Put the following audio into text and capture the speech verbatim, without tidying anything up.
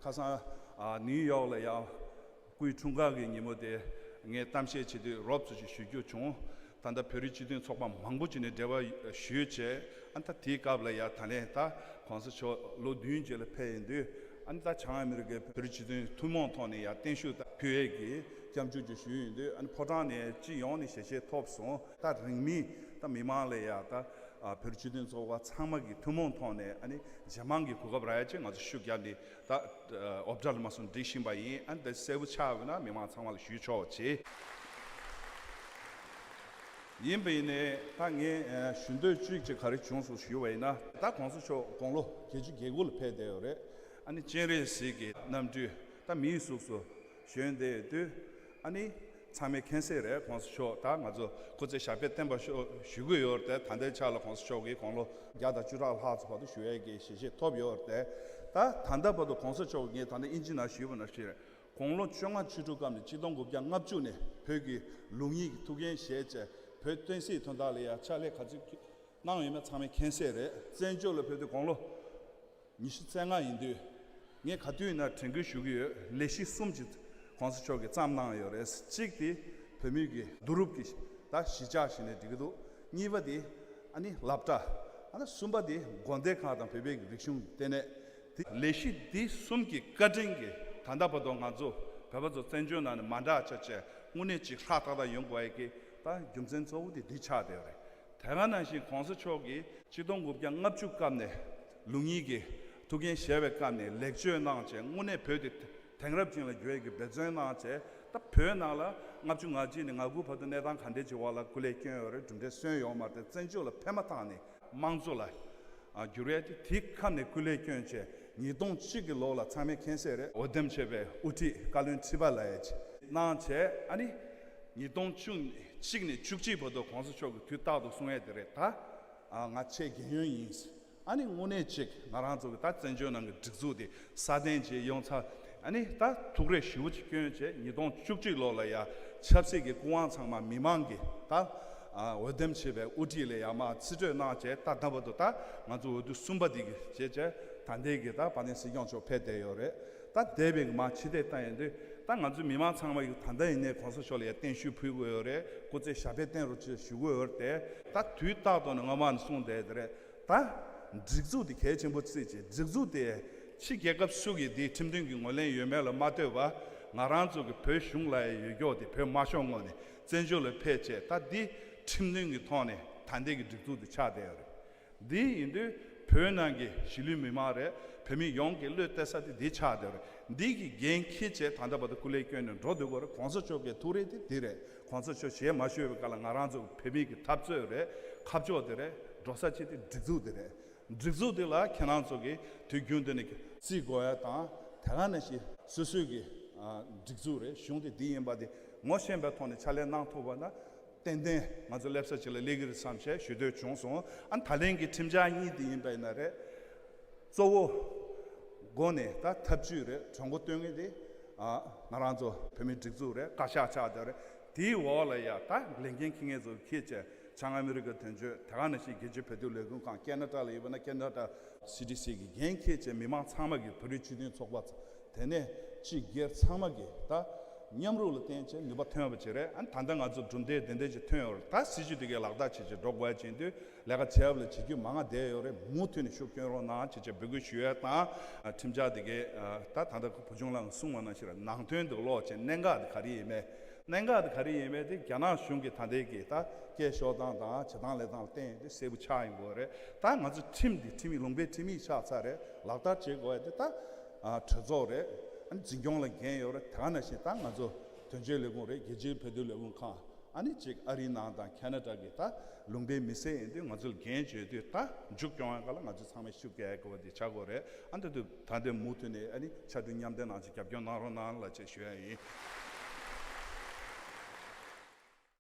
ཁ་སང་ཨ་ནིའུ་ཡོག་ལ་ཡང་སྐུའི་འཁྲུངས་སྐར་གྱི་ཉིན་མོ་དེ་ངས་གཏམ་བཤད་བྱེད་དུས་རོབ་ཙམ་ཞིག་ཞུ་རྒྱུ་བྱུང་། ད་ལྟ་བོད་རིགས་སྤྱི་མཐུན་ཚོགས་པ་མང་པོ་ཅིག་ནས་འབྲེལ་བ་ཞུས་བྱས། ཨ་ནི་ད་དེའི་སྐབས་ལ་ཡང་ད་ལན་ད་གོང་ས་མཆོག་ལོ་བདུན་རྗེས་ལ་ཕེབས་ཡིན་དུས། ཨ་ནི་ད་བྱང་ཨ་མི་རི་ཀའི་བོད་རིགས་སྤྱི་མཐུན་ཐུན་མོང་ཐོག་ནས་ཡང་བརྟན་བཞུགས་དང་ཕུལ་ཡས་ཀྱི་སྐྱབས་འཇུག་ཅིག་ཞུས་ཡིན་དུས། ཨ་ནི་ཕོ་བྲང་ནས་སྤྱི་ཡོངས་ནས་ཞལ་བཞེས་ཐོབ་སོང་། ད་རིང་མིན་ད་མི་མང་ལ་ཡང་ད་ཨ་བོད་རིགས་སྤྱི་མཐུན་ཚོགས་པ་ཚང་མ་གི་ཐུན་མོང་ཐོག་ནས་ཨ་ནི་ཇེ་མང་གི་གོ་སྐབས་རག་ཡ་ཆེད་ང་ཚོ་ཤུགས་བརྒྱབ་ནས། ད་ཨོབ་སྒྲ་ལ་མ་སོང་འགྲིག་བཞིན་པ་ཡིན། ཨ་ནི་ད་གསལ་པོ་ཆགས་པ་ན་མི་མང་ཚང་མ་ལ་ཞུས་ཆོག་པ་བྱེད། ཡིན་པ་ཡིན་ནའི་ད་ངས་ཨ་ཞུ་འདོད་ཅིག་ཅིག་ག་རེ་བྱུང་སོང་ཞུས་པ་ཡིན་ན། ད་གོང་ས་མཆོག་དགུང་ལོ་བརྒྱད་ཅུ་གྱ་དགུ་ལ་ཕེབས་བསྡད་ཡོད་རེད། ཨ་ནི་སྤྱན་རས་གཟིགས་ཀྱི་རྣམ་སྤྲུལ་ད་མིའི་གཟུགས་སུ་བྱོན་བསྡད་ཡོད་དུས། ཨ་ནི་ཚང་མས་མཁྱེན་གསལ་རེད། གོང་ས་མཆོག་ད་ང་ཚོ་སྐུ་ཚེ་ཞབས་པད་བརྟན་པར་ཤོག་ཞུ་གི་ཡོད་རེད་དེ། ད་ལྟའི་ཆ་ལ་གོང་ས་མཆོག་གིས་དགུང་ལོ་བརྒྱ་དང་བཅུ་ཕྲག་ལྷག་ཙམ་བར་དུ་བཞུགས་ཡས་ཀྱི་ཞལ་བཞེས་ཐོབ་ཡོད་རེད་དེ། ད་ད་ལྟ་བར་དུ་གོང་ས་མཆོག་གིས་ད་ལྟ་དབྱིན་ཇི་ནང་ཞུས་པ་ནང་བཞིན་དགུང་ལོ་བཅོ་ལྔ་བཅུ་དྲུག་སྐབས་ནས་ཆིག་སྟོང་དགུ་བརྒྱ་ལྔ་བཅུ་ནས་བོད་ཀྱི་ལུགས་གཉིས་ཀྱི་ཐུགས་འགན་བཞེས་བྱས། བོད་བསྟན་སྲིད་དོན་དག་ལ་ཡང་ཕྱག་ལས་ག་ཚོད་གནང་ཡོད་མེད་ཚང་མས་མཁྱེན་གསལ་རེད། བཙན་བྱོལ་ལ་ཕེབས་དུས་དགུང་ལོ་ཉི་ཤུ་རྩ་ལྔ་ཡིན་དུས། ངས་ག་དུས་ཡིན་ན་དྲན་སྐུལ་ཞུ་གི་ཡོད། ལས་གཞི་གསུམ་ཅིག་གོང་ས་མཆོག་གིས་བརྩམས་གནང་ཡོད་རེད། གཅིག་དེ་བོད་མི་གི་བསྡུ་རུབ་ཀྱི་ད་གཞིས་ཆགས་ཤིག་ནས་འགྲིག་གི་འདུག་གཉིས་པ་དེ་ཨ་ནི་སློབ་གྲྭ། ཨ་ནི་གསུམ་པ་དེ་དགོན་སྡེ་ཁག་དང་བོད་པའི་རིག་གཞུང་ལྟེ་གནས། དེ་ལས་གཞི་འདི་གསུམ་གྱི་བཀའ་དྲིན་གྱིས་ད་ལྟ་བར་དུ་ང་ཚོ་བོད་པ་ཚོ་བཙན་བྱོལ་ནང་ནས་མ་འདྲ་ཆ་བྱས་དངོས་གནས་ཅིག་ཧྲག་ཏག་ཏག་ཡོང་དགོས་ཡ་གི་ད་རྒྱུ་མཚན་གཙོ་བོ་དེ་འདི་ཆགས་བསྡད་ཡོད་རེད། དེ་ག་ནང་བཞིན་གོང་ས་མཆོག་གིས་ཆིག་སྟོང་དགུ་བརྒྱ་ལྔ་བཅུ་སྐབས་ནས་ལུགས་གཉིས་ཀྱི་ཐུགས་འགན་བཞེས་པའི་སྐབས་ནས་ལེགས་བཅོས་གནང་བྱས། དངོས་གནས་བོད་དེ་དེང་རབས་ཅན་ལ་འགྱུར་ཡས་ཀྱི་འབད་བརྩོན་གནང་བྱས། ད་བོད་ནང་ལ་ལྔ་བཅུ་ང་གཅིག་ནས་ང་དགུ་བར་དུ་གནས་སྟངས་ག་འདྲས་ཅིག་འོག་ལ་སྐུ་ལས་བསྐྱོན་ཡོད་རེད། གྲུབ་འབྲས་སོན་ཡོད་མ་རེད་དེ། བཙན་བྱོལ་ལ་ཕེབས་མ་ཐག་ནས་དམངས་གཙོ་ལ་ཨ་འགྱུར་ཡས་དེ་དེའི་ཁ་ནས་སྐུ་ལས་བསྐྱོན་བྱས། ཉིས་སྟོང་གཅིག་གི་ལོ་ལ་ཚང་མས་མཁྱེན་གསལ་རེད། འོས་འདེམས་བྱས་པའི་དབུ་ཁྲིད་བཀའ་བློན་ཁྲི་པ་ལབ་ཡས་ཅིག་གནང་བྱས། ཨ་ནི་ཉིས་སྟོང་བཅུ་གཅིག་ནས་བཅུ་གཅིག་བར་དུ་གོང་ས་མཆོག་གིས་དུས་རྟག་ཏུ་གསུང་ཡས་དེ་རེད། ད་ཨ་ང་ཆེས་རྒན་ཡོལ་ཡིན། ཨ་ནི་དངོས་གནས་ཅིག་ང་རང་ཚོ་གི་ད་བཙན་བྱོལ་ནང་གི་སྒྲིག་འཛུགས་དེ་སྲ་བརྟན་བྱས་ཡོང་ཚར། ཨ་ནི་ད་ཐུགས་རེ་ཞེ་པོ་ཅིག་བསྐྱོན་བྱས། ཉིས་སྟོང་བཅུ་གཅིག་ལོ་ལ་ཡ་ཆབ་སྲིད་ཀྱི་སྐུ་དབང་ཚང་མ་མི་མང་གིས་ད་ཨ་འོས་འདེམས་བྱས་པའི་དབུ་ཁྲིད་ལ་ཡ་མར་རྩིས་སྤྲོད་གནང་བྱས། ད་ལྟ་བར་དུ་ད་ང་ཚོ་འོས་བསྡུ་གསུམ་པ་དེ་གི་བྱས་བྱས་ད་ལྟའི་གི་ད་དཔལ་ལྡན་སྲིད་སྐྱོང་མཆོག་ཕེབས་བསྡད་ཡོད་རེད། ད་འདས་པའི་གི་མར་ཕྱི་བལྟས་བལྟ་ཡོང་དུས། ད་ང་ཚོ་མི་མང་ཚང་མ་གིས་ད་ལྟ་ཡིན་ནའི་གོང་ས་མཆོག་ལ་ཡ་བརྟན་བཞུགས་ཕུལ་དགོས་ཡོད་རེད། སྐུ་ཚེ་ཞབས་པད་བརྟན་རོགས་ཞེས་ཞུ་དགོས་ཡོད་རེད་དེ། ད་དུས་རྟག་ཏུ་ནས་སྔོན་མ་ནས་གསུངས་བསྡད་དེ་རེད། ད་སྒྲིག་འཛུགས་དེ་གལ་ཆེན་པོ་བརྩིས་བྱས། སྒྲིག་འཛུགས་དེ་ཕྱི་རྒྱལ་ཁབ་སུ་གིས་དེའི་ཁྲིམས་མཐུན་གྱི་ངོས་ལེན་ཡོད་མེད་ལ་མ་ལྟོས་པར། ང་རང་ཚོ་གི་བོད་གཞུང་ལ་ཡ་ཡོད་རྒྱུ་དེ་བོད་དམར་ཤོག་ངོས་ནས་བཙན་བྱོལ་ལ་ཕེབས་བྱས། ད་འདི་ཁྲིམས་མཐུན་གྱི་ཐོག་ནས་ད་ལྟའི་གི་སྒྲིག་འཛུགས་དེ་ཆགས་བསྡད་ཡོད་རེད། འདི་ཡིན་དུས་བོད་ནང་གི་གཞིས་ལུས་མི་མང་རེད། བོད་མི་ཡོངས་ཀྱི་བློས་གཏད་ས་དེ་འདི་ཆགས་བསྡད་རེད། འདི་གི་འགན་འཁྱེར་བྱས་ད་ལྟ་བར་དུ་སྐུ་ལས་བསྐྱོན་ནས་འགྲོ་སྡོད་དགོས་རེད། གོང་ས་མཆོག་གི་ཐུགས་རེ་དེ་འདི་རེད། གོང་ས་མཆོག་ཞལ་མ་བཞུགས་པའི་སྐབས་ལ་ང་རང་ཚོ་བོད་མི་གི་འཐབ་རྩོད་རེད། ཁ་ཕྱོགས་དེ་རེད། འགྲོ་ས་ཆེ་དེ་སྒྲིག་འཛུགས་དེ་རེད། སྒྲིག་འཛུགས་དེ་ལ་ཁྱེད་རང་ཚོ་གིས་དུས་རྒྱུན་དུ་ནས་རྩིས་དགོས་ཡ་དང་། དེ་ག་ནང་བཞིན་སོ་སོའི་གི་ཨ་སྒྲིག་འཛུགས་རེད། གཞུང་དེ་འདི་ཡིན་པ་དེ་ངོ་ཤེས་པའི་ཐོག་ནས་ཕྱག་ལས་གནང་ཐུབ་པ་ན། ཏན་ཏན་ང་ཚོ་སླེབས་ས་ཅིག་ལ་སླེབས་ཀྱི་རེད་བསམ་བྱས་ཞུ་འདོད་བྱུང་སོང་། ཨ་ད་ལན་གྱི་ཁྲིམས་འཆར་གཉིས་དེ་ཡིན་པ་ཡིན་ན་རེད། གཙོ་བོ་སྒོ་ནས་ད་ཐབས་ཇུས་རེད། གྲོས་འགོ་སྟོན་མཁན་དེ་ཨ་ང་རང་ཚོ་བོད་མིའི་སྒྲིག་འཛུགས་རེད། བཀའ་ཤག་ཆགས་བསྡད་རེད། དེའི་འོག་ལ་ཡ་ད་ལས་འགན་འཁྱེར་མཁན་ཚོ་འཁྱེར་བྱས། བྱང་ཨ་མི་རི་ཀ་དོན་གཅོད། དེ་ག་ནང་བཞིན་རྒྱལ་སྤྱིའི་བོད་དོན་ལས་འགུལ་ཁང་། ཁེ་ན་ཌ་ལ་ཡོད་པ་ན་ཁེ་ན་ཌ་སི་ཌི་སི་གི་འགན་འཁྱེར་བྱས། མི་མང་ཚང་མ་གིས་བོད་རིགས་སྤྱི་མཐུན་ཚོགས་པ་དེ་ནས་སྤྱི་སྒེར་ཚང་མ་གིས་ད་མཉམ་རུབ་ལ་བརྟེན་བྱས་ནུས་པ་ཐོན་པ་བྱེད་རེད། ཨ་ནི་ད་ལྟ་ང་ཚོ་གྲུབ་འབྲས་དེ་འདྲ་ཅིག་ཐོན་ཡོད་རེད། ད་སྲིད་ཇུས་དེ་གའི་ལག་བསྟར་བྱེད་ཆེད་འགྲོ་དགོས་ཡ་ཅིག་ཡིན་དུས། ལས་ཀ་བྱས་པ་ལ་བྱེད་རྒྱུ་མང་ང་བསྡད་ཡོད་རེད། མུ་མཐུད་ནས་ཤུགས་སྐྱོན་རོགས་གནང་བྱེད་ཆེད་འབོད་སྐུལ་ཞུ་ཡ་དང་། ཁྲིམས་འཆར་དེ་གའི་ད་ད་ལྟ་བུ་ཆུང་ལགས་གསུངས་པ་ནང་བཞིན་རེད། ནང་དོན་དུ་ཀློག་བྱས་གནད་འགག་དེ་ག་རེ་ཡིན་མེད། གནད་འགག་དེ་ག་རེ་ཡིན་མེད་དེ་རྒྱ་ནག་གཞུང་གིས་ད་ལྟའི་གི་ད་སྐད་ཤོར་སྟངས་དང་བྱེད་སྟངས་ལས་སྟངས་ལ་བརྟེན་ཡོད་དུས་གསལ་པོ་ཆགས་ཡོང་གི་ཡོད་རེད། ད་ང་ཚོ་ཁྲིམས་འདི་ཁྲིམས་ཡིག་ལུང་པའི་ཁྲིམས་ཡིག་ཆགས་ཚར་རེད། ལག་བསྟར་བྱེད་དགོས་ཡ་དེ་ད་ཨ་གྲོས་ཚོགས་རེད། ཨ་ནི་འཛིན་སྐྱོང་ལ་འགན་ཡོད་རེད། དེ་ག་ནང་བཞིན་ད་ང་ཚོ་དོན་གཅོད་ལས་ཁུངས་རེད། རྒྱལ་སྤྱིའི་བོད་དོན་ལས་ཁུངས་ཁང་། ཨ་ནི་གཅིག་ཨ་རིའི་ནང་དང་ཁེ་ན་ཌ་གི་ད་ལུང་པའི་མི་སེར་ཡིན་དུས་ང་ཚོ་ལ་འགན་བྱེད་དུས། ད་མཇུག་སྐྱོང་ཡ་ག་ལ་ང་ཚོ་ཚང་མས་ཤུགས་རྒྱག་དགོས་པ་དེ་ཆགས་དགོས་རེད། ཨ་ནི་ད་དུང་ད་ལྟའི་མུ་མཐུད་ནས་ཨ་ནི་ཕྱར་གྲུ་མཉམ་འདེགས་གནང་ཆེད་རྒྱབ་སྐྱོར་གནང་རོགས་གནང་ལ་ཅེས་ཞུ་ཡ་ཡིན།